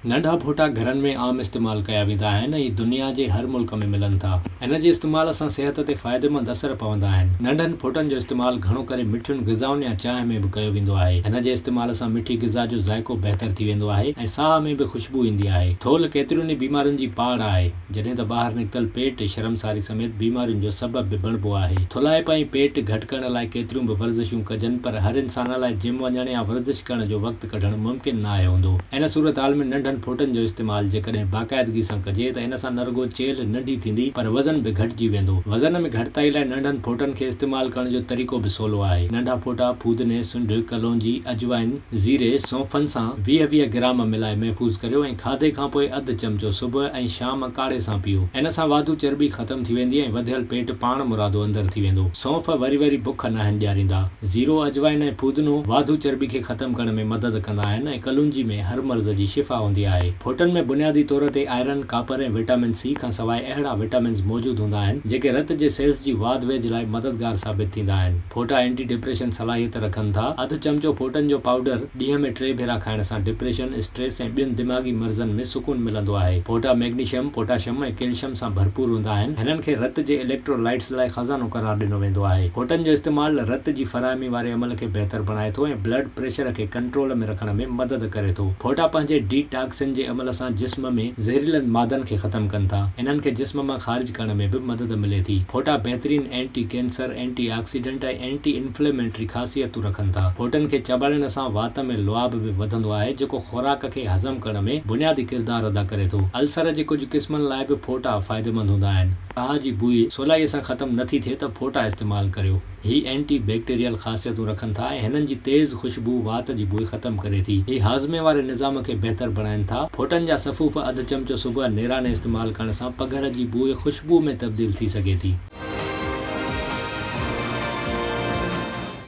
ننڍا ڦوٽا گهرن ۾ عام استعمال ڪيا ويندا آهن ۽ دنيا جي هر ملڪ ۾ ملن ٿا. ان جي استعمال سان صحت تي فائديمند اثر پوندا آهن. ننڍن ڦوٽن جو استعمال گهڻو ڪري مٺين غذائن يا چانهه ۾ به ڪيو ويندو آهي. هن جي استعمال سان مٺي غذا جو ذائقو بهتر ٿي ويندو آهي ۽ ساهه ۾ به خوشبو ايندي آهي. ٿولهه ڪيترين ئي بيمارين جي پاڙ آهي. جڏهن ته ٻاهر نڪتل پيٽ شرمساري سميت بيمارين جو سبب به بڻبو آهي. ٿلهائپ ۽ پيٽ گهٽ ڪرڻ لاء ڪيتريون به ورزشون ڪجن پر هر انسان لاء جم وڃڻ يا ورزش ڪرڻ جو وقت ڪڍڻ ممڪن ناهي هوندو. ان صورتحال ۾ ننڍن ڦوٽن جو استعمال جيڪڏهن باقاعدگي سان ڪجي ته ان سان نه رڳو چيلهه ننڍي ٿيندي پر وزن به گهٽجي ويندو. وزن ۾ گهٽتائي لاء ننڍن ڦوٽن کي استعمال ڪرڻ جو طريقو به سولو آهي. ننڍا ڦوٽا ڦودني، سنڍ، ڪلونجي، اجوائن، زيري، سونفن سان 20 20 گرام ملائي محفوظ ڪريو ۽ کاڌي کان پوء اڌ چمچو صبح ۽ شام ڪاڙهي سان پيئو. ان سان واڌو چرٻي ختم ٿي ويندي ۽ وڌيل پيٽ پاڻ مرادو اندر ٿي ويندو. سونف وري وري بک ناهن ڏياريندا. زيرو، اجوائن ۽ ڦودنو واڌو چرٻي کي ختم ڪرڻ ۾ مدد ڪندا آهن ۽ ڪلونجي ۾ هر مرض جي شفا هوندي آهي. ڦوٽن ۾ بنيادي طور تي آئرن، ڪاپر ۽ وٽامن سي کان سواء اهڙا وٽامنز موجود هوندا آهن، جيڪي رت جي سيلز جي واڌ ويجهه لاء مددگار ثابت ٿيندا آهن. ڦوٽا اينٽي ڊپريشن صلاحيت رکن ٿا. اڌ چمچو ڦوٽن جو پائوڊر ڏينهن ۾ ٽي ڀيرا کائڻ سان ڊپريشن، اسٽريس ۽ ٻين دماغي مرضن ۾ سڪون ملندو آهي. ڦوٽا ميگنيشم، پوٽاشم ۽ ڪيلشم سان ڀرپور هوندا آهن. هنن کي رت جي اليڪٽرو لائٽس لاء خزانو قرار ڏنو ويندو آهي. ڦوٽن جو استعمال رت جي فراهمي واري عمل کي بهتر بڻائي ٿو ۽ بلڊ پريشر کي ڪنٽرول ۾ رکڻ ۾ مدد ڪري ٿو. ڦوٽا پنهنجي ڊي ٽاڪسن جي عمل سان جسم ۾ زهريلن مادن کي ختم ڪن ٿا. انهن کي جسم مان خارج ڪرڻ ۾ به مدد ملي ٿي. ڦوٽا بهترين anti cancer, anti oxidant ۽ anti inflammatory خاصيتون رکن ٿا. ڦوٽن کي چٻاڙڻ سان وات ۾ لعاب به وڌندو آهي جيڪو خوراڪ کي هضم ڪرڻ ۾ بنيادي ڪردار ادا ڪري ٿو. السر جي ڪجهه قسمن لاء به ڦوٽا فائديمند هوندا آهن. ساهه جي بوء سولائيء سان ختم نٿي ٿئي ته ڦوٽا استعمال ڪريو. هي اينٽي بيڪٽيريل خاصيتون رکن ٿا ۽ هنن جي تيز خوشبو وات جي بوء ختم ڪري ٿي. هي هاضمي واري نظام کي بهتر بڻائين ٿا. ڦوٽن جا سفوف اڌ چمچو صبح نيراني استعمال ڪرڻ سان پگهر جي بوء خوشبوء ۾ تبديل ٿي سگهي ٿي.